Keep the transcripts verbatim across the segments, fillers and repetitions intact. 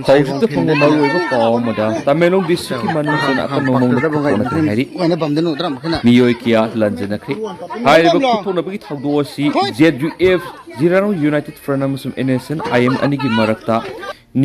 ꯍꯧꯖꯤꯛꯇ ꯐꯪꯕ ꯃꯔꯨꯑꯣꯏꯕ ꯄꯥꯎ ꯑꯃꯗ, ꯇꯃꯦꯡꯂꯣꯡ ꯗꯤꯁꯇ꯭ꯔꯤꯛꯀꯤ ꯃꯅꯨꯡ ꯆꯟꯅ ꯑꯀꯟꯕ ꯃꯑꯣꯡꯗ ꯈꯨꯠꯊꯣꯛꯅꯈ꯭ꯔꯦ ꯍꯥꯏꯔꯤ꯫ ꯃꯤꯑꯣꯏ ꯀꯌꯥ ꯂꯟꯖꯟꯅꯈ꯭ꯔꯦ꯫ ꯍꯥꯏꯔꯤꯕ ꯈꯨꯠꯊꯣꯛꯅꯕꯒꯤ ꯊꯧꯗꯣꯛ ꯑꯁꯤ ꯖꯦꯠ ꯌꯨ ꯑꯦꯐ ꯖꯤꯔꯥꯅꯨ ꯌꯨꯅꯥꯏꯇꯦꯠ ꯐ꯭ꯔꯟ ꯑꯃꯁꯨꯡ N S N I M ꯑꯅꯤꯒꯤ ꯃꯔꯛꯇ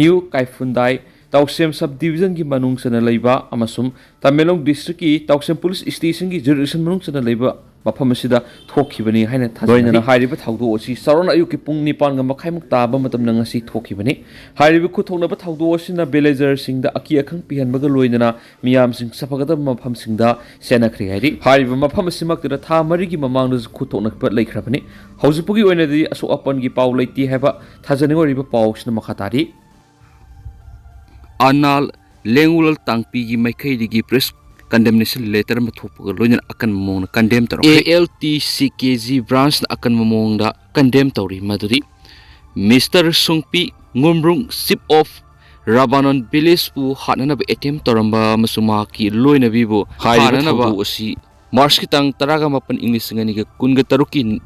ꯅ꯭ꯌꯨ ꯀꯥꯏꯐꯨꯟꯗꯥꯏ ꯇꯥꯎꯁꯦꯝ ꯁꯕ ꯗꯤꯕꯤꯖꯟꯒꯤ ꯃꯅꯨꯡ ꯆꯟꯅ ꯂꯩꯕ ꯑꯃꯁꯨꯡ ꯇꯃꯦꯡꯂꯣꯡ ꯗꯤꯁꯇ꯭ꯔꯤꯛꯀꯤ ꯇꯥꯎꯁꯦꯝ ꯄꯨꯂꯤꯁ ꯁ꯭ꯇꯦꯁꯟꯒꯤ ꯖꯨꯔꯤꯁꯗꯤꯛꯁꯟ ꯃꯅꯨꯡ ꯆꯟꯅ ꯂꯩꯕ ꯃꯐꯝ ꯑꯁꯤꯗ ꯊꯣꯛꯈꯤꯕꯅꯤ ꯍꯥꯏꯅ ꯊꯥꯖꯅꯔꯤ꯫ ꯂꯣꯏꯅꯅ ꯍꯥꯏꯔꯤꯕ ꯊꯧꯗꯣꯛ ꯑꯁꯤ ꯆꯥꯎꯔꯥꯛꯅ ꯑꯌꯨꯛꯀꯤ ꯄꯨꯡ ꯅꯤꯄꯥꯟꯒ ꯃꯈꯥꯏꯃꯨꯛ ꯇꯥꯕ ꯃꯇꯝꯗ ꯉꯁꯤ ꯊꯣꯛꯈꯤꯕꯅꯤ꯫ ꯍꯥꯏꯔꯤꯕ ꯈꯨꯠꯊꯣꯛꯅꯕ ꯊꯧꯗꯣꯛ ꯑꯁꯤꯅ ꯚꯤꯂꯦꯖꯔꯁꯤꯡꯗ ꯑꯀꯤ ꯑꯈꯪ ꯄꯤꯍꯟꯕꯒ ꯂꯣꯏꯅꯅ ꯃꯤꯌꯥꯝꯁꯤꯡ ꯆꯠꯐꯒꯗꯕ ꯃꯐꯝꯁꯤꯡꯗ ꯆꯦꯟꯅꯈ꯭ꯔꯦ ꯍꯥꯏꯔꯤ꯫ ꯍꯥꯏꯔꯤꯕ ꯃꯐꯝ ꯑꯁꯤꯃꯛꯇꯗ ꯊꯥ ꯃꯔꯤꯒꯤ ꯃꯃꯥꯡꯗꯁꯨ ꯈꯨꯠꯊꯣꯛꯅꯕ ꯂꯩꯈ꯭ꯔꯕꯅꯤ꯫ ꯍꯧꯖꯤꯛ ꯐꯥꯎꯒꯤ ꯑꯣꯏꯅꯗꯤ ꯑꯁꯣꯛ ꯑꯄꯟꯒꯤ ꯄꯥꯎ ꯂꯩꯇꯦ ꯍꯥꯏꯕ ꯊꯥꯖꯅꯤꯡꯉꯥꯏ ꯑꯣꯏꯔꯤꯕ ꯄꯥꯎ ꯑꯁꯤꯅ ꯃꯈꯥ ꯇꯥꯔꯤ꯫ ꯑꯅꯥꯜ ꯂꯦꯡꯉꯨꯂꯜ ꯇꯥꯡꯄꯤꯒꯤ ꯃꯥꯏꯀꯩꯗꯒꯤ ꯄ꯭ꯔꯦꯁ ꯀꯟꯗꯦꯝꯅꯦꯁꯟ ꯂꯦꯇꯔ ꯑꯃ ꯊꯣꯛꯄꯒ ꯂꯣꯏꯅꯅ ꯑꯀꯟꯕ ꯃꯑꯣꯡꯗ condemn ꯇꯧꯔꯛꯈ꯭ꯔꯦ꯫ A L T C K G ꯕ꯭ꯔꯥꯟꯁꯅ ꯑꯀꯟꯕ ꯃꯑꯣꯡꯗ ꯀꯟꯗꯦꯝ ꯇꯧꯔꯤ꯫ ꯃꯗꯨꯗꯤ ꯃꯤꯁꯇꯔ ꯁꯨꯡꯄꯤ ꯉꯨꯝꯕ꯭ꯔꯨꯡ, ꯆꯤꯞ ꯑꯣꯐ ꯔꯥꯕꯥꯅꯟ ꯚꯤꯂꯦꯖꯄꯨ ꯍꯥꯠꯅꯅꯕ ꯑꯦꯇꯦꯝ ꯇꯧꯔꯝꯕ ꯑꯃꯁꯨꯡ ꯃꯍꯥꯛꯀꯤ ꯂꯣꯏꯅꯕꯤꯕꯨ ꯍꯥꯠꯅꯅꯕ ꯊꯧꯗꯣꯛ ꯑꯁꯤ ꯃꯥꯔꯆꯀꯤ ꯇꯥꯡ ꯇꯔꯥꯒ ꯃꯥꯄꯟ, ꯏꯪ ꯂꯤꯁꯤꯡ ꯑꯅꯤꯒ ꯀꯨꯟꯒ ꯇꯔꯨꯛꯀꯤ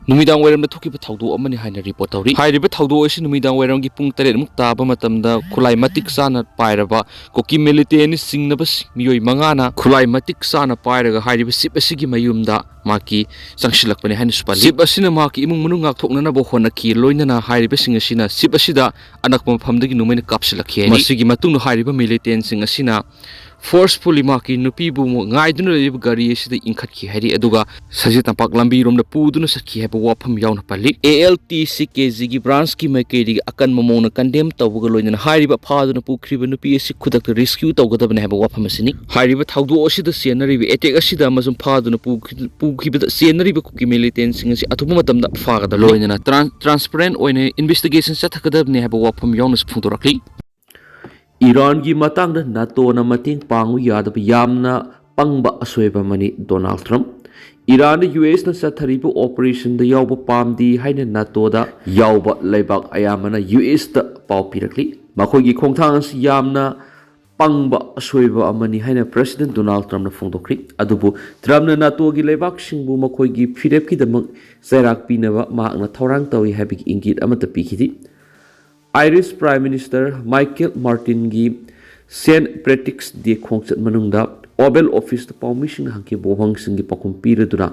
ꯅꯨꯃꯤꯗꯥꯡ ꯋꯥꯏꯔꯝꯗ ꯊꯣꯛꯈꯤꯕ ꯊꯧꯗꯣꯛ ꯑꯃꯅꯤ ꯍꯥꯏꯅ ꯔꯤꯄꯣꯔꯠ ꯇꯧꯔꯤ꯫ ꯍꯥꯏꯔꯤꯕ ꯊꯧꯗꯣꯛ ꯑꯁꯤ ꯅꯨꯃꯤꯗꯥꯡ ꯋꯥꯏꯔꯝꯒꯤ ꯄꯨꯡ ꯇꯔꯦꯠꯃꯨꯛ ꯇꯥꯕ ꯃꯇꯝꯗ ꯈꯨꯠꯂꯥꯏ ꯃꯇꯤꯛ ꯆꯥꯅ ꯄꯥꯏꯔꯕ ꯀꯨꯀꯤ ꯃꯤꯂꯤꯇꯦꯟꯅ ꯆꯤꯡꯅꯕ ꯃꯤꯑꯣꯏ ꯃꯉꯥꯅ ꯈꯨꯠꯂꯥꯏ ꯃꯇꯤꯛ ꯆꯥꯅ ꯄꯥꯏꯔꯒ ꯍꯥꯏꯔꯤꯕ ꯆꯤꯞ ꯑꯁꯤꯒꯤ ꯃꯌꯨꯝꯗ ꯃꯍꯥꯛꯀꯤ ꯆꯪꯁꯤꯜꯂꯛꯄꯅꯤ ꯍꯥꯏꯅꯁꯨ ꯄꯜꯂꯤ꯫ ꯆꯤꯞ ꯑꯁꯤꯅ ꯃꯍꯥꯛꯀꯤ ꯏꯃꯨꯡ ꯃꯅꯨꯡ ꯉꯥꯛꯊꯣꯛꯅꯅꯕ ꯍꯣꯠꯅꯈꯤ꯫ ꯂꯣꯏꯅꯅ ꯍꯥꯏꯔꯤꯕꯁꯤꯡ ꯑꯁꯤꯅ ꯆꯤꯞ ꯑꯁꯤꯗ ꯑꯅꯛꯄ ꯃꯐꯝꯗꯒꯤ ꯅꯣꯡꯃꯩꯅ ꯀꯥꯞꯁꯤꯜꯂꯛꯈꯤ ꯍꯥꯏꯔꯤ꯫ ꯃꯁꯤꯒꯤ ꯃꯇꯨꯡꯗ ꯍꯥꯏꯔꯤꯕ ꯃꯤꯂꯤꯇꯦꯟꯁꯤꯡ ꯑꯁꯤꯅ ꯐꯣꯔꯁꯐꯨꯜꯂꯤ ꯃꯍꯥꯛꯀꯤ ꯅꯨꯄꯤꯕꯨ ꯉꯥꯏꯗꯨꯅ ꯂꯩꯔꯤꯕ ꯒꯥꯔꯤ ꯑꯁꯤꯗ ꯏꯟꯈꯠꯈꯤ ꯍꯥꯏꯔꯤ꯫ ꯑꯗꯨꯒ ꯁꯖꯤꯛ ꯇꯝꯄꯥꯛ ꯂꯝꯕꯤꯔꯣꯝꯗ ꯄꯨꯗꯨꯅ ꯆꯠꯈꯤ ꯍꯥꯏꯕ ꯋꯥꯐꯝ ꯌꯥꯎꯅ ꯄꯜꯂꯤ꯫ ꯑꯦ ꯑꯦꯜ ꯇꯤ ꯁꯤ ꯀꯦ ꯖꯤꯒꯤ ꯕ꯭ꯔꯥꯟꯁꯀꯤ ꯃꯥꯏꯀꯩꯗꯒꯤ ꯑꯀꯟꯕ ꯃꯑꯣꯡꯗ ꯀꯟꯗꯦꯝ ꯇꯧꯕꯒ ꯂꯣꯏꯅꯅ ꯍꯥꯏꯔꯤꯕ ꯐꯥꯗꯨꯅ ꯄꯨꯈ꯭ꯔꯤꯕ ꯅꯨꯄꯤ ꯑꯁꯤ ꯈꯨꯗꯛꯇ ꯔꯦꯁꯀ꯭ꯌꯨ ꯇꯧꯒꯗꯕꯅꯤ ꯍꯥꯏꯕ ꯋꯥꯐꯝ ꯑꯁꯤꯅꯤ꯫ ꯍꯥꯏꯔꯤꯕ ꯊꯧꯗꯣꯛ ꯑꯁꯤꯗ ꯆꯦꯟꯅꯔꯤꯕ, ꯑꯦꯇꯦꯛ ꯑꯁꯤꯗ ꯑꯃꯁꯨꯡ ꯐꯥꯗꯨꯅ ꯄꯨꯈꯤ-, ꯄꯨꯈꯤꯕꯗ ꯆꯦꯟꯅꯔꯤꯕ ꯀꯨꯀꯤ ꯃꯤꯂꯤꯇꯦꯟꯁꯤꯡ ꯑꯁꯤ ꯑꯊꯨꯕ ꯃꯇꯝꯗ ꯐꯥꯒꯗꯕꯅꯤ꯫ ꯂꯣꯏꯅꯅ ꯇ꯭ꯔꯥꯟ-, ꯇ꯭ꯔꯥꯟꯁꯄꯔꯦꯟ ꯑꯣꯏꯅ ꯏꯟꯚꯦꯁꯇꯤꯒꯦꯁꯟ ꯆꯠꯊꯒꯗꯕꯅꯤ ꯍꯥꯏꯕ ꯋꯥꯐꯝ ꯌꯥꯎꯅꯁꯨ ꯐꯣꯡꯗꯣꯔꯛꯂꯤ꯫ ꯏꯔꯥꯟꯒꯤ ꯃꯇꯥꯡꯗ ꯅꯥꯇꯣꯅ ꯃꯇꯦꯡ ꯄꯥꯡꯕ ꯌꯥꯗꯕ ꯌꯥꯝꯅ ꯄꯪꯕ ꯑꯁꯣꯏꯕ ꯑꯃꯅꯤ, ꯗꯣꯅꯥꯜꯗ ꯇ꯭ꯔꯝꯞ꯫ ꯏꯔꯥꯟꯗ ꯌꯨ ꯑꯦꯁꯅ ꯆꯠꯊꯔꯤꯕ ꯑꯣꯄꯔꯦꯁꯟꯗ ꯌꯥꯎꯕ ꯄꯥꯝꯗꯦ ꯍꯥꯏꯅ ꯅꯥꯇꯣꯗ ꯌꯥꯎꯕ ꯂꯩꯕꯥꯛ ꯑꯌꯥꯝꯕꯅ ꯌꯨ ꯑꯦꯁꯇ ꯄꯥꯎ ꯄꯤꯔꯛꯂꯤ꯫ ꯃꯈꯣꯏꯒꯤ ꯈꯣꯡꯊꯥꯡ ꯑꯁꯤ ꯌꯥꯝꯅ ꯄꯪꯕ ꯑꯁꯣꯏꯕ ꯑꯃꯅꯤ ꯍꯥꯏꯅ ꯄ꯭ꯔꯦꯁꯤꯗꯦꯟꯠ ꯗꯣꯅꯥꯜꯗ ꯇ꯭ꯔꯝꯞꯅ ꯐꯣꯡꯗꯣꯛꯈ꯭ꯔꯤ꯫ ꯑꯗꯨꯕꯨ ꯇ꯭ꯔꯝꯞꯅ ꯅꯥꯇꯣꯒꯤ ꯂꯩꯕꯥꯛꯁꯤꯡꯕꯨ ꯃꯈꯣꯏꯒꯤ ꯐꯤꯔꯦꯞꯀꯤꯗꯃꯛ ꯆꯩꯔꯥꯛ ꯄꯤꯅꯕ ꯃꯍꯥꯛꯅ ꯊꯧꯔꯥꯡ ꯇꯧꯏ ꯍꯥꯏꯕꯒꯤ ꯏꯪꯒꯤꯠ ꯑꯃꯠꯇ ꯄꯤꯈꯤꯗꯦ꯫ Irish Prime Minister Michael Martin ꯒꯤ Saint Patrick's Day ꯈꯣꯡꯆꯠ ꯃꯅꯨꯡꯗ Oval Office ꯇ ꯄꯥꯎꯃꯤꯁꯤꯡꯅ ꯍꯪꯈꯤꯕ ꯋꯥꯍꯪꯁꯤꯡꯒꯤ ꯄꯥꯎꯈꯨꯝ ꯄꯤꯔꯗꯨꯅ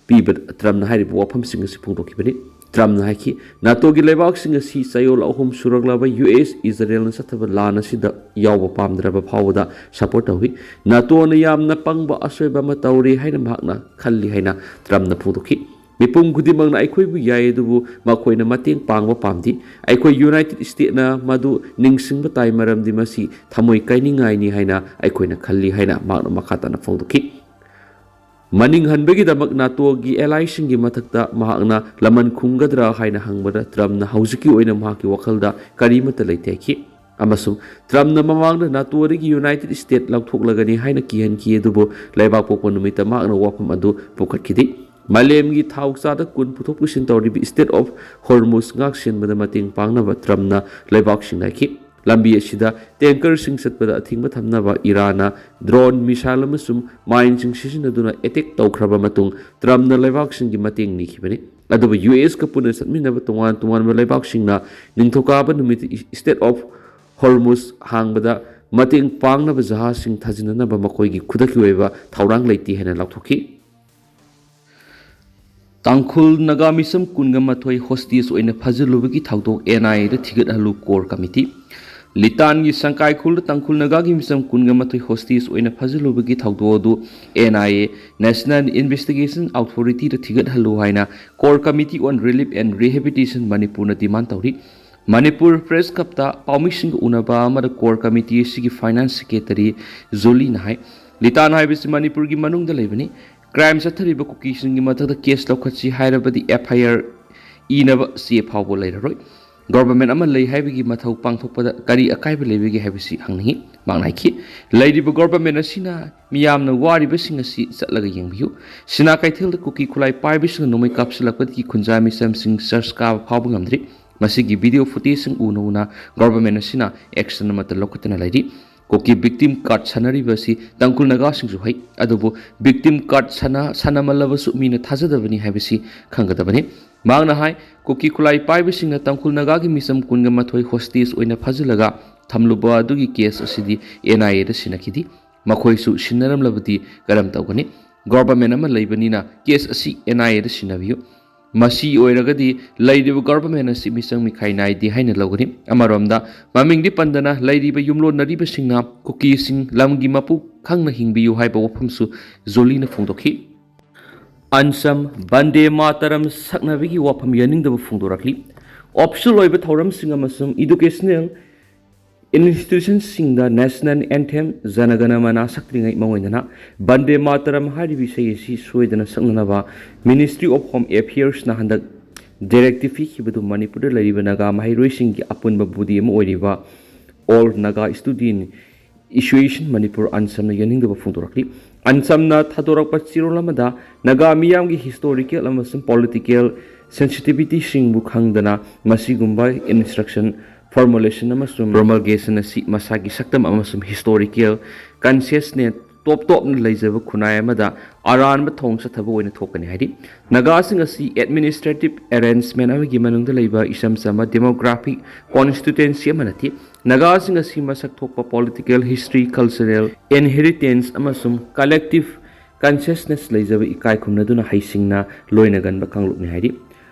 ꯄꯤꯕ Trump ꯅ ꯍꯥꯏꯔꯤꯕ ꯋꯥꯐꯝꯁꯤꯡ ꯑꯁꯤ ꯐꯣꯡꯗꯣꯛꯈꯤꯕꯅꯤ꯫ Trump ꯅ ꯍꯥꯏꯈꯤ, "ꯅꯥꯇꯣꯒꯤ ꯂꯩꯕꯥꯛꯁꯤꯡ ꯑꯁꯤ ꯆꯌꯣꯜ ꯑꯍꯨꯝ ꯁꯨꯔꯛꯂꯕ ꯌꯨ ꯑꯦꯁ ꯏꯖꯔꯦꯜꯅ ꯆꯠꯊꯕ ꯂꯥꯟ ꯑꯁꯤꯗ ꯌꯥꯎꯕ ꯄꯥꯝꯗ꯭ꯔꯕ ꯐꯥꯎꯕꯗ support ꯇꯧꯏ꯫ ꯅꯥꯇꯣꯅ ꯌꯥꯝꯅ ꯄꯪꯕ ꯑꯁꯣꯏꯕ ꯑꯃ ꯇꯧꯔꯦ ꯍꯥꯏꯅ ꯃꯍꯥꯛꯅ ꯈꯜꯂꯤ" ꯍꯥꯏꯅ Trump ꯅ ꯐꯣꯡꯗꯣꯛꯈꯤ꯫ "ꯃꯤꯄꯨꯝ ꯈꯨꯗꯤꯡꯃꯛꯅ ꯑꯩꯈꯣꯏꯕꯨ ꯌꯥꯏ, ꯑꯗꯨꯕꯨ ꯃꯈꯣꯏꯅ ꯃꯇꯦꯡ ꯄꯥꯡꯕ ꯄꯥꯝꯗꯦ꯫ ꯑꯩꯈꯣꯏ ꯌꯨꯅꯥꯏꯇꯦꯗ ꯁ꯭ꯇꯦꯠꯅ ꯃꯗꯨ ꯅꯤꯡꯁꯤꯡꯕ ꯇꯥꯏ, ꯃꯔꯝꯗꯤ ꯃꯁꯤ ꯊꯃꯣꯏ ꯀꯥꯏꯅꯤꯡꯉꯥꯏꯅꯤ ꯍꯥꯏꯅ ꯑꯩꯈꯣꯏꯅ ꯈꯜꯂꯤ" ꯍꯥꯏꯅ ꯃꯍꯥꯛꯅ ꯃꯈꯥ ꯇꯥꯅ ꯐꯣꯡꯗꯣꯛꯈꯤ꯫ ꯃꯅꯤꯡ ꯍꯟꯕꯒꯤꯗꯃꯛ ꯅꯥꯇꯣꯒꯤ allyꯁꯤꯡꯒꯤ ꯃꯊꯛꯇ ꯃꯍꯥꯛꯅ ꯂꯃꯟ ꯈꯨꯝꯒꯗ꯭ꯔꯥ ꯍꯥꯏꯅ ꯍꯪꯕꯗ Trumpꯅ ꯍꯧꯖꯤꯛꯀꯤ ꯑꯣꯏꯅ ꯃꯍꯥꯛꯀꯤ ꯋꯥꯈꯜꯗ ꯀꯔꯤꯃꯠꯇ ꯂꯩꯇꯦ ꯍꯥꯏꯈꯤ꯫ ꯑꯃꯁꯨꯡ Trumpꯅ ꯃꯃꯥꯡꯗ ꯅꯥꯇꯣꯗꯒꯤ ꯌꯨꯅꯥꯏꯇꯦꯗ ꯁ꯭ꯇꯦꯠ ꯂꯧꯊꯣꯛꯂꯒꯅꯤ ꯍꯥꯏꯅ ꯀꯤꯍꯟꯈꯤ, ꯑꯗꯨꯕꯨ ꯂꯩꯕꯥꯛꯄꯣꯛꯄ ꯅꯨꯃꯤꯠꯇ ꯃꯍꯥꯛꯅ ꯋꯥꯐꯝ ꯑꯗꯨ ꯄꯨꯈꯠꯈꯤꯗꯦ꯫ ꯃꯥꯂꯦꯝꯒꯤ ꯊꯥꯎ ꯆꯥꯗ ꯀꯨꯟ ꯄꯨꯊꯣꯛ ꯄꯨꯁꯤꯟ ꯇꯧꯔꯤꯕ Strait of Hormuz ꯉꯥꯛꯁꯦꯟꯕꯗ ꯃꯇꯦꯡ ꯄꯥꯡꯅꯕ Trumpꯅ ꯂꯩꯕꯥꯛꯁꯤꯡꯗ ꯍꯥꯏꯈꯤ꯫ ꯂꯝꯕꯤ ꯑꯁꯤꯗ tankerꯁꯤꯡ ꯆꯠꯄꯗ ꯑꯊꯤꯡꯕ ꯊꯝꯅꯕ ꯏꯔꯥꯟꯅ drone, missile ꯑꯃꯁꯨꯡ mineꯁꯤꯡ ꯁꯤꯖꯤꯟꯅꯗꯨꯅ attack ꯇꯧꯈ꯭ꯔꯕ ꯃꯇꯨꯡ Trumpꯅ ꯂꯩꯕꯥꯛꯁꯤꯡꯒꯤ ꯃꯇꯦꯡ ꯅꯤꯈꯤꯕꯅꯤ꯫ ꯑꯗꯨꯕꯨ ꯌꯨ ꯑꯦꯁꯀ ꯄꯨꯟꯅ ꯆꯠꯃꯤꯟꯅꯕ ꯇꯣꯉꯥꯟ ꯇꯣꯉꯥꯟꯕ ꯂꯩꯕꯥꯛꯁꯤꯡꯅ ꯅꯤꯡꯊꯧꯀꯥꯕ ꯅꯨꯃꯤꯠꯇ Strait of Hormuz ꯍꯥꯡꯕꯗ ꯃꯇꯦꯡ ꯄꯥꯡꯅꯕ ꯖꯍꯥꯖꯁꯤꯡ ꯊꯥꯖꯤꯟꯅꯅꯕ ꯃꯈꯣꯏꯒꯤ ꯈꯨꯗꯛꯀꯤ ꯑꯣꯏꯕ ꯊꯧꯔꯥꯡ ꯂꯩꯇꯦ ꯍꯥꯏꯅ ꯂꯥꯎꯊꯣꯛꯈꯤ꯫ ꯇꯥꯡꯈꯨꯜ ꯅꯥꯒꯥ ꯃꯤꯆꯝ ꯀꯨꯟꯒ ꯃꯥꯊꯣꯏ hostage ꯑꯣꯏꯅ ꯐꯥꯖꯤꯜꯂꯨꯕꯒꯤ ꯊꯧꯗꯣꯛ N I A the ꯊꯤꯒꯠꯍꯜꯂꯨ core committee꯫ ꯂꯤꯇꯥꯟꯒꯤ ꯁꯪꯀꯥꯏꯈꯨꯜꯗ ꯇꯥꯡꯈꯨꯜ ꯅꯥꯒꯥꯒꯤ ꯃꯤꯆꯝ ꯀꯨꯟꯒ ꯃꯥꯊꯣꯏ hostage ꯑꯣꯏꯅ ꯐꯥꯖꯤꯜꯂꯨꯕꯒꯤ ꯊꯧꯗꯣꯛ ꯑꯗꯨ N I A, National Investigation Authority ꯗ ꯊꯤꯒꯠꯍꯜꯂꯨ ꯍꯥꯏꯅ Core Committee on Relief and Rehabilitation ꯃꯅꯤꯄꯨꯔꯅ demand ꯇꯧꯔꯤ꯫ ꯃꯅꯤꯄꯨꯔ Press Club ꯇ ꯄꯥꯎꯃꯤꯁꯤꯡꯒ ꯎꯅꯕ ꯑꯃꯗ Core Committee ꯑꯁꯤꯒꯤ Finance Secretary ꯖꯣꯂꯤꯅ ꯍꯥꯏ, ꯂꯤꯇꯥꯟ ꯍꯥꯏꯕꯁꯤ ꯃꯅꯤꯄꯨꯔꯒꯤ ꯃꯅꯨꯡꯗ ꯂꯩꯕꯅꯤ꯫ Crime ꯆꯠꯊꯔꯤꯕ ꯀꯨꯀꯤꯁꯤꯡꯒꯤ ꯃꯊꯛꯇ case ꯂꯧꯈꯠꯁꯤ ꯍꯥꯏꯔꯕꯗꯤ F I R ꯏꯅꯕ ꯆꯦ ꯐꯥꯎꯕ ꯂꯩꯔꯔꯣꯏ꯫ Government ꯑꯃ ꯂꯩ ꯍꯥꯏꯕꯒꯤ ꯃꯊꯧ ꯄꯥꯡꯊꯣꯛꯄꯗ ꯀꯔꯤ ꯑꯀꯥꯏꯕ ꯂꯩꯕꯒꯦ ꯍꯥꯏꯕꯁꯤ ꯍꯪꯅꯤꯡꯏ꯫ ꯃꯍꯥꯛꯅ ꯍꯥꯏꯈꯤ, ꯂꯩꯔꯤꯕ government ꯑꯁꯤꯅ ꯃꯤꯌꯥꯝꯅ ꯋꯥꯔꯤꯕꯁꯤꯡ ꯑꯁꯤ ꯆꯠꯂꯒ ꯌꯦꯡꯕꯤꯌꯨ꯫ ꯁꯤꯅꯥ ꯀꯩꯊꯦꯜꯗ ꯀꯨꯀꯤ ꯈꯨꯠꯂꯥꯏ ꯄꯥꯏꯕꯁꯤꯡꯅ ꯅꯣꯡꯃꯩ ꯀꯥꯞꯁꯤꯜꯂꯛꯄꯗꯒꯤ ꯈꯨꯟꯖꯥ ꯃꯤꯆꯝꯁꯤꯡ church ꯀꯥꯕ ꯐꯥꯎꯕ ꯉꯝꯗ꯭ꯔꯤ꯫ ꯃꯁꯤꯒꯤ video footage ꯁꯤꯡ ꯎꯅ ꯎꯅ government ꯑꯁꯤꯅ action ꯑꯃꯠꯇ ꯂꯧꯈꯠꯇꯅ ꯂꯩꯔꯤ꯫ ꯀꯨꯀꯤ victim card ꯁꯥꯟꯅꯔꯤꯕ ꯑꯁꯤ ꯇꯥꯡꯈꯨꯜ ꯅꯥꯒꯥꯁꯤꯡꯁꯨ ꯍꯩ, ꯑꯗꯨꯕꯨ victim card ꯁꯥꯟꯅ-, ꯁꯥꯟꯅꯃꯜꯂꯕꯁꯨ ꯃꯤꯅ ꯊꯥꯖꯗꯕꯅꯤ ꯍꯥꯏꯕꯁꯤ ꯈꯪꯒꯗꯕꯅꯤ꯫ ꯃꯍꯥꯛꯅ ꯍꯥꯏ, ꯀꯨꯀꯤ ꯈꯨꯠꯂꯥꯏ ꯄꯥꯏꯕꯁꯤꯡꯅ ꯇꯥꯡꯈꯨꯜ ꯅꯥꯒꯥꯒꯤ ꯃꯤꯆꯝ ꯀꯨꯟꯒ ꯃꯥꯊꯣꯏ ꯍꯣꯁꯇꯦꯖ ꯑꯣꯏꯅ ꯐꯥꯖꯤꯜꯂꯒ ꯊꯝꯂꯨꯕ ꯑꯗꯨꯒꯤ ꯀꯦꯁ ꯑꯁꯤꯗꯤ ꯑꯦꯟ ꯑꯥꯏ ꯑꯦꯗ ꯁꯤꯟꯅꯈꯤꯗꯦ꯫ ꯃꯈꯣꯏꯁꯨ ꯁꯤꯟꯅꯔꯝꯂꯕꯗꯤ ꯀꯔꯝ ꯇꯧꯒꯅꯤ? ꯒꯣꯚꯔꯟꯃꯦꯟ ꯑꯃ ꯂꯩꯕꯅꯤꯅ ꯀꯦꯁ ꯑꯁꯤ ꯑꯦꯟ ꯑꯥꯏ ꯑꯦꯗ ꯁꯤꯟꯅꯕꯤꯌꯨ꯫ ꯃꯁꯤ ꯑꯣꯏꯔꯒꯗꯤ ꯂꯩꯔꯤꯕ ꯒꯣꯚꯔꯟꯃꯦꯟ ꯑꯁꯤ ꯃꯤꯆꯪ ꯃꯤꯈꯥꯏ ꯅꯥꯏꯗꯦ ꯍꯥꯏꯅ ꯂꯧꯒꯅꯤ꯫ ꯑꯃꯔꯣꯝꯗ, ꯃꯃꯤꯡꯗꯤ ꯄꯟꯗꯅ ꯂꯩꯔꯤꯕ ꯌꯨꯝꯂꯣꯟꯅꯔꯤꯕꯁꯤꯡꯅ ꯀꯨꯀꯤꯁꯤꯡ ꯂꯝꯒꯤ ꯃꯄꯨ ꯈꯪꯅ ꯍꯤꯡꯕꯤꯌꯨ ꯍꯥꯏꯕ ꯋꯥꯐꯝꯁꯨ ꯖꯣꯂꯤꯅ ꯐꯣꯡꯗꯣꯛꯈꯤ꯫ ꯑꯟꯁꯝ ꯕꯟꯗꯦ ꯃꯥꯇꯔꯝ ꯁꯛꯅꯕꯒꯤ ꯋꯥꯐꯝ ꯌꯥꯅꯤꯡꯗꯕ ꯐꯣꯡꯗꯣꯔꯛꯂꯤ꯫ ꯑꯣꯐꯤꯁꯤꯌꯦꯜ ꯑꯣꯏꯕ ꯊꯧꯔꯝꯁꯤꯡ ꯑꯃꯁꯨꯡ ꯏꯗꯨꯀꯦꯁꯅꯦꯜ ꯏꯟꯁꯇꯤꯇ꯭ꯌꯨꯁꯟꯁꯤꯡꯗ ꯅꯦꯁꯅꯦꯜ ꯑꯦꯟꯊꯦꯝ ꯖꯅꯒꯅꯃꯅ ꯁꯛꯇ꯭ꯔꯤꯉꯩ ꯃꯉꯣꯏꯗꯅ ꯕꯟꯗꯦ ꯃꯥꯇꯔꯝ ꯍꯥꯏꯔꯤꯕ ꯏꯁꯩ ꯑꯁꯤ ꯁꯣꯏꯗꯅ ꯁꯛꯅꯅꯕ ꯃꯤꯅꯤꯁꯇ꯭ꯔꯤ ꯑꯣꯐ ꯍꯣꯝ ꯑꯦꯐꯤꯌꯔꯁꯅ ꯍꯟꯗꯛ ꯗꯥꯏꯔꯦꯛꯇꯤꯞ ꯄꯤꯈꯤꯕꯗꯨ ꯃꯅꯤꯄꯨꯔꯗ ꯂꯩꯔꯤꯕ ꯅꯥꯒꯥ ꯃꯍꯩꯔꯣꯏꯁꯤꯡꯒꯤ ꯑꯄꯨꯟꯕ ꯕꯣꯗꯤ ꯑꯃ ꯑꯣꯏꯔꯤꯕ all Naga student association Manipur, ꯑꯟꯁꯝꯅ ꯌꯥꯅꯤꯡꯗꯕ ꯐꯣꯡꯗꯣꯔꯛꯂꯤ꯫ ꯑꯟꯁꯝꯅ ꯊꯥꯗꯣꯔꯛꯄ ꯆꯦꯔꯣꯜ ꯑꯃꯗ ꯅꯥꯒꯥ ꯃꯤꯌꯥꯝꯒꯤ ꯍꯤꯁꯇꯣꯔꯤꯀꯦꯜ ꯑꯃꯁꯨꯡ ꯄꯣꯂꯤꯇꯤꯀꯦꯜ ꯁꯦꯟꯁꯤꯇꯤꯚꯤꯇꯤꯁꯤꯡꯕꯨ ꯈꯪꯗꯅ ꯃꯁꯤꯒꯨꯝꯕ ꯏꯟꯁꯇ꯭ꯔꯛꯁꯟ ꯐꯣꯔꯃꯨꯂꯦꯁꯟ ꯑꯃꯁꯨꯡ ꯄ꯭ꯔꯣꯃꯜꯒꯦꯁꯟ ꯑꯁꯤ ꯃꯁꯥꯒꯤ ꯁꯛꯇꯝ ꯑꯃꯁꯨꯡ ꯍꯤꯁꯇꯣꯔꯤꯀꯦꯜ ꯀꯟꯁꯤꯌꯁꯅꯦꯁ ꯇꯣꯞ ꯇꯣꯞꯅ ꯂꯩꯖꯕ ꯈꯨꯟꯅꯥꯏ ꯑꯃꯗ ꯑꯔꯥꯟꯕ ꯊꯧꯑꯣꯡ ꯆꯠꯊꯕ ꯑꯣꯏꯅ ꯊꯣꯛꯀꯅꯤ ꯍꯥꯏꯔꯤ꯫ ꯅꯥꯒꯥꯁꯤꯡ ꯑꯁꯤ ꯑꯦꯗꯃꯤꯅꯤꯁꯇ꯭ꯔꯦꯇꯤꯚ ꯑꯦꯔꯦꯟꯖꯃꯦꯟ ꯑꯃꯒꯤ ꯃꯅꯨꯡꯗ ꯂꯩꯕ ꯏꯆꯝ ꯆꯝꯕ ꯗꯦꯃꯣꯒ꯭ꯔꯥꯐꯤꯛ ꯀꯣꯟꯁꯇꯤꯇ꯭ꯌꯨꯑꯦꯟꯁꯤ ꯑꯃ ꯅꯠꯇꯦ꯫ ꯅꯥꯒꯥꯁꯤꯡ ꯑꯁꯤ ꯃꯁꯛ ꯊꯣꯛꯄ ꯄꯣꯂꯤꯇꯤꯀꯦꯜ ꯍꯤꯁꯇ꯭ꯔꯤ, ꯀꯜꯆꯔꯦꯜ ꯏꯟꯍꯦꯔꯤꯇꯦꯟꯁ ꯑꯃꯁꯨꯡ ꯀꯂꯦꯛꯇꯤꯚ ꯀꯟꯁꯤꯌꯁꯅꯦꯁ ꯂꯩꯖꯕ ꯏꯀꯥꯏ ꯈꯨꯝꯅꯗꯨꯅ ꯍꯩꯁꯤꯡꯅ ꯂꯣꯏꯅꯒꯟꯕ ꯀꯥꯡꯂꯨꯞꯅꯤ ꯍꯥꯏꯔꯤ꯫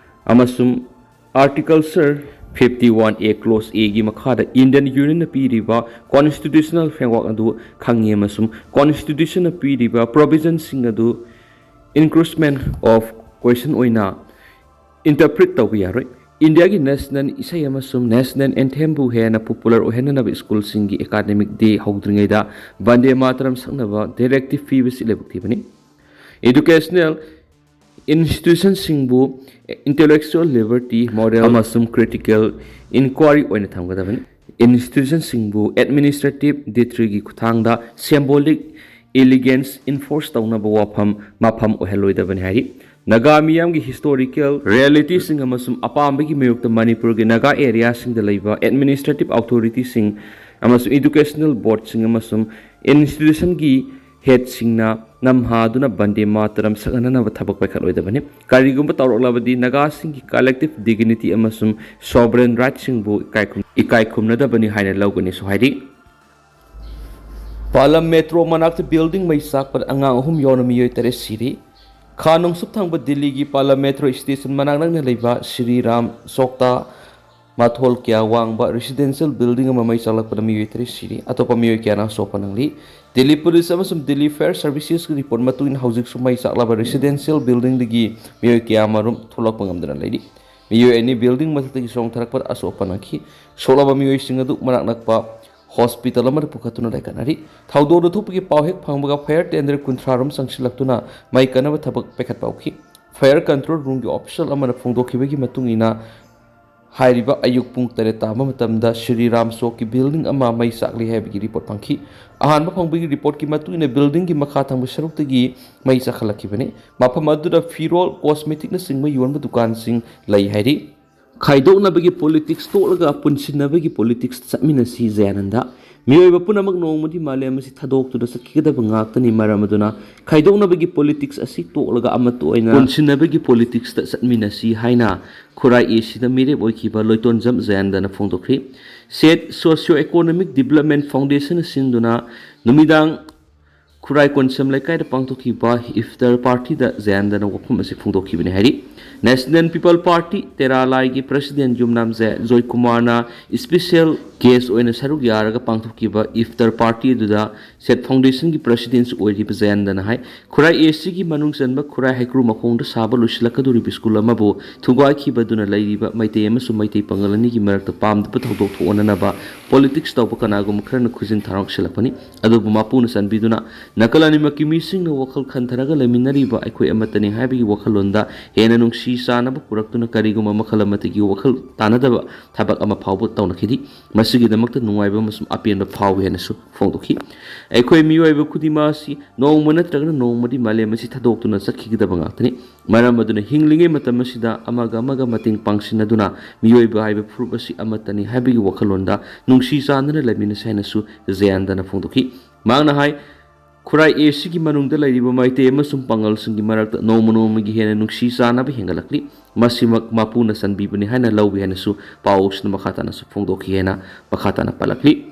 ꯑꯃꯁꯨꯡ ꯑꯥꯔꯇꯤꯀꯜ ꯐꯤꯐꯇꯤ ꯋꯥꯟ ꯑꯦ ꯀ꯭ꯂꯣꯖ ꯑꯦꯒꯤ ꯃꯈꯥꯗ ꯏꯟꯗꯤꯌꯟ ꯌꯨꯅꯤꯌꯟꯅ ꯄꯤꯔꯤꯕ ꯀꯣꯟꯁꯇꯤꯇ꯭ꯌꯨꯁꯅꯦꯜ ꯐ꯭ꯔꯦꯝꯋꯥꯔꯛ ꯑꯗꯨ ꯈꯪꯉꯤ ꯑꯃꯁꯨꯡ ꯀꯣꯟꯁꯇꯤꯇ꯭ꯌꯨꯁꯟꯅ ꯄꯤꯔꯤꯕ ꯄ꯭ꯔꯣꯚꯤꯖꯟꯁꯤꯡ ꯑꯗꯨ ꯏꯟꯀ꯭ꯔꯨꯁꯃꯦꯟ ꯑꯣꯐ ꯀ꯭ꯋꯦꯁꯟ ꯑꯣꯏꯅ ꯏꯟꯇꯔꯄ꯭ꯔꯤꯠ ꯇꯧꯕ ꯌꯥꯔꯣꯏ꯫ ꯏꯟꯗꯤꯌꯥꯒꯤ ꯅꯦꯁꯅꯦꯜ ꯏꯁꯩ ꯑꯃꯁꯨꯡ ꯅꯦꯁꯅꯦꯜ ꯑꯦꯟꯊꯦꯝꯕꯨ ꯍꯦꯟꯅ ꯄꯣꯄꯨꯂꯔ ꯑꯣꯏꯍꯟꯅꯅꯕ ꯁ꯭ꯀꯨꯜꯁꯤꯡꯒꯤ ꯑꯦꯀꯥꯗꯃꯤꯛ ꯗꯦ ꯍꯧꯗ꯭ꯔꯤꯉꯩꯗ ꯕꯟꯗꯦ ꯃꯥꯇꯔꯝ ꯁꯛꯅꯕ ꯗꯥꯏꯔꯦꯛꯇꯤꯞ ꯄꯤꯕꯁꯤ ꯂꯥꯏꯕꯛ ꯊꯤꯕꯅꯤ꯫ ꯏꯗꯨꯀꯦꯁꯅꯦꯜ ꯏꯟꯁꯇꯤꯇ꯭ꯌꯨꯁꯟꯁꯤꯡꯕꯨ ꯏꯟꯇꯦꯂꯦꯛꯆꯨꯑꯦꯜ ꯂꯤꯕꯔꯇꯤ, ꯃꯣꯔꯦꯜ ꯑꯃꯁꯨꯡ ꯀ꯭ꯔꯤꯇꯤꯀꯦꯜ ꯏꯟꯀ꯭ꯋꯥꯔꯤ ꯑꯣꯏꯅ ꯊꯝꯒꯗꯕꯅꯤ꯫ ꯏꯟꯁꯇꯤꯇ꯭ꯌꯨꯁꯟꯁꯤꯡꯕꯨ ꯑꯦꯗꯃꯤꯅꯤꯁꯇ꯭ꯔꯦꯇꯤꯚ ꯗꯤꯇ꯭ꯔꯤꯒꯤ ꯈꯨꯠꯊꯥꯡꯗ ꯁꯤꯝꯕꯣꯂꯤꯛ ꯏꯂꯤꯒꯦꯟꯁ ꯏꯟꯐꯣꯔꯁ ꯇꯧꯅꯕ ꯋꯥꯐꯝ ꯃꯐꯝ ꯑꯣꯏꯍꯜꯂꯣꯏꯗꯕꯅꯤ ꯍꯥꯏꯔꯤ꯫ ꯅꯥꯒꯥ ꯃꯤꯌꯥꯝꯒꯤ ꯍꯤꯁꯇꯣꯔꯤꯀꯦꯜ ꯔꯤꯌꯦꯂꯤꯇꯤꯁꯤꯡ ꯑꯃꯁꯨꯡ ꯑꯄꯥꯝꯕꯒꯤ ꯃꯥꯌꯣꯛꯇ ꯃꯅꯤꯄꯨꯔꯒꯤ ꯅꯥꯒꯥ ꯑꯦꯔꯤꯌꯥꯁꯤꯡꯗ ꯂꯩꯕ ꯑꯦꯗꯃꯤꯅꯤꯁꯇ꯭ꯔꯦꯇꯤꯚ ꯑꯣꯊꯣꯔꯤꯇꯤꯁꯤꯡ ꯑꯃꯁꯨꯡ ꯏꯗꯨꯀꯦꯁꯅꯦꯜ ꯕꯣꯔꯗꯁꯤꯡ ꯑꯃꯁꯨꯡ ꯏꯟꯁꯇꯤꯇ꯭ꯌꯨꯁꯟꯒꯤ ꯍꯦꯠꯁꯤꯡꯅ ꯅꯝꯍꯥꯗꯨꯅ ꯕꯟꯗꯦ ꯃꯥꯇꯔꯝ ꯁꯛꯍꯟꯅꯅꯕ ꯊꯕꯛ ꯄꯥꯏꯈꯠꯂꯣꯏꯗꯕꯅꯤ꯫ ꯀꯔꯤꯒꯨꯝꯕ ꯇꯧꯔꯛꯂꯕꯗꯤ ꯅꯥꯒꯥꯁꯤꯡꯒꯤ collective dignity ꯑꯃꯁꯨꯡ sovereign rightꯁꯤꯡꯕꯨ ꯏꯀꯥꯏꯈꯨꯝ-, ꯏꯀꯥꯏ ꯈꯨꯝꯅꯗꯕꯅꯤ ꯍꯥꯏꯅ ꯂꯧꯒꯅꯤꯁꯨ ꯍꯥꯏꯔꯤ꯫ ꯄꯥꯂꯝ ꯃꯦꯇ꯭ꯔꯣ ꯃꯅꯥꯛꯇ building ꯃꯩ ꯆꯥꯛꯄꯗ ꯑꯉꯥꯡ ꯑꯍꯨꯝ ꯌꯥꯎꯅ ꯃꯤꯑꯣꯏ ꯇꯔꯦꯠ ꯁꯤꯔꯤ꯫ ꯈꯥ ꯅꯣꯡꯆꯨꯞ ꯊꯪꯕ ꯗꯤꯜꯂꯤꯒꯤ ꯄꯥꯂꯝ ꯃꯦꯇ꯭ꯔꯣ ꯁ꯭ꯇꯦꯁꯟ ꯃꯅꯥꯛ ꯅꯛꯅ ꯂꯩꯕ ꯁ꯭ꯔꯤ ꯔꯥꯝ ꯆꯣꯛꯇ ꯃꯊꯣꯜ ꯀꯌꯥ ꯋꯥꯡꯕ residential building ꯑꯃ ꯃꯩ ꯆꯥꯛꯂꯛꯄꯗ ꯃꯤꯑꯣꯏ ꯇꯔꯦꯠ ꯁꯤꯔꯤ, ꯑꯇꯣꯞꯄ ꯃꯤꯑꯣꯏ ꯀꯌꯥꯅ ꯑꯁꯣꯛꯄ ꯅꯪꯂꯤ꯫ ꯗꯤꯜꯂꯤ ꯄꯨꯂꯤꯁ ꯑꯃꯁꯨꯡ ꯗꯤꯜꯂꯤ ꯐꯥꯌꯔ ꯁꯔꯚꯤꯁꯦꯁꯀꯤ ꯔꯤꯄꯣꯔꯠ ꯃꯇꯨꯡ ꯏꯟꯅ ꯍꯧꯖꯤꯛꯁꯨ ꯃꯩ ꯆꯥꯛꯂꯕ residential buildingꯗꯒꯤ ꯃꯤꯑꯣꯏ ꯀꯌꯥ ꯃꯔꯨꯝ ꯊꯣꯛꯂꯛꯄ ꯉꯝꯗꯅ ꯂꯩꯔꯤ꯫ ꯃꯤꯑꯣꯏ ꯑꯅꯤ building ꯃꯊꯛꯇꯒꯤ ꯆꯣꯡꯊꯔꯛꯄꯗ ꯑꯁꯣꯛꯄ ꯅꯪꯈꯤ꯫ ꯁꯣꯛꯂꯕ ꯃꯤꯑꯣꯏꯁꯤꯡ ꯑꯗꯨ ꯃꯅꯥꯛ ꯅꯛꯄ ꯍꯣꯁꯄꯤꯇꯥꯜ ꯑꯃꯗ ꯄꯨꯈꯠꯇꯨꯅ ꯂꯩꯈꯠꯅꯔꯤ꯫ ꯊꯧꯗꯣꯛ ꯑꯗꯨ ꯊꯣꯛꯄꯒꯤ ꯄꯥꯎ ꯍꯦꯛ ꯐꯪꯕꯒ ꯐꯥꯌꯔ ꯇꯦꯟꯗꯔ ꯀꯨꯟꯊ꯭ꯔꯥ ꯔꯣꯝ ꯆꯪꯁꯤꯜꯂꯛꯇꯨꯅ ꯃꯩ ꯀꯟꯅꯕ ꯊꯕꯛ ꯄꯥꯏꯈꯠꯄ ꯍꯧꯈꯤ꯫ ꯐꯥꯌꯔ ꯀꯟꯇ꯭ꯔꯣꯜ ꯔꯨꯝꯒꯤ ꯑꯣꯐꯤꯁꯤꯌꯦꯜ ꯑꯃꯅ ꯐꯣꯡꯗꯣꯛꯈꯤꯕꯒꯤ ꯃꯇꯨꯡ ꯏꯟꯅ, ꯍꯥꯏꯔꯤꯕ ꯑꯌꯨꯛ ꯄꯨꯡ ꯇꯔꯦꯠ ꯇꯥꯕ ꯃꯇꯝꯗ ꯁ꯭ꯔꯤ ꯔꯥꯝ ꯆꯣꯛꯀꯤ building ꯑꯃ ꯃꯩ ꯆꯥꯛꯂꯤ ꯍꯥꯏꯕꯒꯤ ꯔꯤꯄꯣꯔꯠ ꯐꯪꯈꯤ꯫ ꯑꯍꯥꯟꯕ ꯐꯪꯕꯒꯤ ꯔꯤꯄꯣꯔꯠꯀꯤ ꯃꯇꯨꯡ ꯏꯟꯅ buildingꯒꯤ ꯃꯈꯥ ꯊꯪꯕ ꯁꯔꯨꯛꯇꯒꯤ ꯃꯩ ꯆꯥꯛꯈꯠꯂꯛꯈꯤꯕꯅꯤ꯫ ꯃꯐꯝ ꯑꯗꯨꯗ ꯐꯤꯔꯣꯜ, cosmeticꯅꯆꯤꯡꯕ ꯌꯣꯟꯕ ꯗꯨꯀꯥꯟꯁꯤꯡ ꯂꯩ ꯍꯥꯏꯔꯤ꯫ ꯈꯥꯏꯗꯣꯛꯅꯕꯒꯤ politics ꯇꯣꯛꯂꯒ ꯄꯨꯟꯁꯤꯟꯅꯕꯒꯤ politicsꯇ ꯆꯠꯃꯤꯟꯅꯁꯤ꯫ ꯖꯌꯥꯅꯟꯗ, ꯃꯤꯑꯣꯏꯕ ꯄꯨꯝꯅꯃꯛ ꯅꯣꯡꯃꯗꯤ ꯃꯥꯂꯦꯝ ꯑꯁꯤ ꯊꯥꯗꯣꯛꯇꯨꯅ ꯆꯠꯈꯤꯒꯗꯕ ꯉꯥꯛꯇꯅꯤ꯫ ꯃꯔꯝ ꯑꯗꯨꯅ ꯈꯥꯏꯗꯣꯛꯅꯕꯒꯤ politics ꯑꯁꯤ ꯇꯣꯛꯂꯒ ꯑꯃꯠꯇ ꯑꯣꯏꯅ ꯄꯨꯟꯁꯤꯟꯅꯕꯒꯤ politicsꯇ ꯆꯠꯃꯤꯟꯅꯁꯤ ꯍꯥꯏꯅ ꯈꯨꯔꯥꯏ ꯑꯦꯁꯤꯗ ꯃꯤꯔꯦꯞ ꯑꯣꯏꯈꯤꯕ ꯂꯣꯏꯇꯣꯟꯖꯝ ꯖꯌꯥꯅꯟꯗꯅ ꯐꯣꯡꯗꯣꯛꯈ꯭ꯔꯤ꯫ State Socio Economic Development Foundationꯅ ꯁꯤꯟꯗꯨꯅ ꯅꯨꯃꯤꯗꯥꯡ ꯈꯨꯔꯥꯏ ꯀꯣꯟꯁꯝ ꯂꯩꯀꯥꯏꯗ ꯄꯥꯡꯊꯣꯛꯈꯤꯕ ꯏꯐꯇꯥꯔ partyꯗ ꯖꯌꯥꯅꯟꯗꯅ ꯋꯥꯐꯝ ꯑꯁꯤ ꯐꯣꯡꯗꯣꯛꯈꯤꯕꯅꯤ ꯍꯥꯏꯔꯤ꯫ National People Party ꯇꯦꯔꯥ ꯂꯥꯏꯒꯤ president ꯌꯨꯝꯅꯥꯝ ꯖꯦ ꯖꯣꯏꯀꯨꯃꯥꯔꯅ special guest ꯑꯣꯏꯅ ꯁꯔꯨꯛ ꯌꯥꯔꯒ ꯄꯥꯡꯊꯣꯛꯈꯤꯕ ꯏꯐꯇꯥꯔ party ꯑꯗꯨꯗ State Foundationꯒꯤ presidentꯁꯨ ꯑꯣꯏꯔꯤꯕ ꯖꯌꯥꯅꯟꯗꯅ ꯍꯥꯏ, ꯈꯨꯔꯥꯏ ꯑꯦꯁꯤꯒꯤ ꯃꯅꯨꯡ ꯆꯟꯕ ꯈꯨꯔꯥꯏ ꯍꯩꯀ꯭ꯔꯨ ꯃꯈꯣꯡꯗ ꯁꯥꯕ ꯂꯣꯏꯁꯤꯜꯂꯛꯀꯗꯧꯔꯤꯕ school ꯑꯃꯕꯨ ꯊꯨꯒꯥꯏꯈꯤꯕꯗꯨꯅ ꯂꯩꯔꯤꯕ ꯃꯩꯇꯩ ꯑꯃꯁꯨꯡ ꯃꯩꯇꯩ ꯄꯥꯉꯜ ꯑꯅꯤꯒꯤ ꯃꯔꯛꯇ ꯄꯥꯝꯗꯕ ꯊꯧꯗꯣꯛ ꯊꯣꯛꯍꯟꯅꯅꯕ politics ꯇꯧꯕ ꯀꯅꯥꯒꯨꯝꯕ ꯈꯔꯅ ꯈꯨꯖꯤꯟ ꯊꯥꯔꯣ ꯁꯤꯜꯂꯛꯄꯅꯤ꯫ ꯑꯗꯨꯕꯨ ꯃꯄꯨꯅ ꯆꯥꯟꯕꯤꯗꯨꯅ ꯅꯥꯀꯜ ꯑꯅꯤꯃꯛꯀꯤ ꯃꯤꯁꯤꯡꯅ ꯋꯥꯈꯜ ꯈꯟꯊꯔꯒ ꯂꯩꯃꯤꯟꯅꯔꯤꯕ ꯑꯩꯈꯣꯏ ꯑꯃꯠꯇꯅꯤ ꯍꯥꯏꯕꯒꯤ ꯋꯥꯈꯜꯂꯣꯟꯗ ꯍꯦꯟꯅ ꯅꯨꯡꯁꯤ ꯆꯥꯟꯅꯕ ꯄꯨꯔꯛꯇꯨꯅ ꯀꯔꯤꯒꯨꯝꯕ ꯃꯈꯜ ꯑꯃꯠꯇꯒꯤ ꯋꯥꯈꯜ ꯇꯥꯅꯗꯕ ꯊꯕꯛ ꯑꯃ ꯐꯥꯎꯕ ꯇꯧꯅꯈꯤꯗꯦ꯫ ꯃꯁꯤꯒꯤꯗꯃꯛꯇ ꯅꯨꯡꯉꯥꯏꯕ ꯑꯃꯁꯨꯡ ꯑꯄꯦꯟꯕ ꯐꯥꯎꯏ ꯍꯥꯏꯅꯁꯨ ꯐꯣꯡꯗꯣꯛꯈꯤ꯫ ꯑꯩꯈꯣꯏ ꯃꯤꯑꯣꯏꯕ ꯈꯨꯗꯤꯡꯃꯛ ꯑꯁꯤ ꯅꯣꯡꯃ ꯅꯠꯇ꯭ꯔꯒꯅ ꯅꯣꯡꯃꯗꯤ ꯃꯥꯂꯦꯝ ꯑꯁꯤ ꯊꯥꯗꯣꯛꯇꯨꯅ ꯆꯠꯈꯤꯒꯗꯕ ꯉꯥꯛꯇꯅꯤ꯫ ꯃꯔꯝ ꯑꯗꯨꯅ ꯍꯤꯡꯂꯤꯉꯩ ꯃꯇꯝ ꯑꯁꯤꯗ ꯑꯃꯒ ꯑꯃꯒ ꯃꯇꯦꯡ ꯄꯥꯡꯁꯤꯟꯅꯗꯨꯅ ꯃꯤꯑꯣꯏꯕ ꯍꯥꯏꯕ ꯐꯨꯔꯨꯞ ꯑꯁꯤ ꯑꯃꯠꯇꯅꯤ ꯍꯥꯏꯕꯒꯤ ꯋꯥꯈꯜꯂꯣꯟꯗ ꯅꯨꯡꯁꯤ ꯆꯥꯟꯅꯅ ꯂꯩꯃꯤꯟꯅꯁꯤ ꯍꯥꯏꯅꯁꯨ ꯖꯌꯥꯅꯟꯗꯅ ꯐꯣꯡꯗꯣꯛꯈꯤ꯫ ꯃꯍꯥꯛꯅ ꯍꯥꯏ, ꯈꯨꯔꯥꯏ ꯑꯦ ꯁꯤꯒꯤ ꯃꯅꯨꯡꯗ ꯂꯩꯔꯤꯕ ꯃꯩꯇꯩ ꯑꯃꯁꯨꯡ ꯄꯥꯉꯜꯁꯤꯡꯒꯤ ꯃꯔꯛꯇ ꯅꯣꯡꯃ ꯅꯣꯡꯃꯒꯤ ꯍꯦꯟꯅ ꯅꯨꯡꯁꯤ ꯆꯥꯟꯅꯕ ꯍꯦꯟꯒꯠꯂꯛꯂꯤ꯫ ꯃꯁꯤꯃꯛ ꯃꯄꯨꯅ ꯆꯟꯕꯤꯕꯅꯤ ꯍꯥꯏꯅ ꯂꯧꯏ ꯍꯥꯏꯅꯁꯨ ꯄꯥꯎ ꯑꯁꯤꯅ ꯃꯈꯥ ꯇꯥꯅꯁꯨ ꯐꯣꯡꯗꯣꯛꯈꯤ ꯍꯥꯏꯅ ꯃꯈꯥ ꯇꯥꯅ ꯄꯜꯂꯛꯂꯤ꯫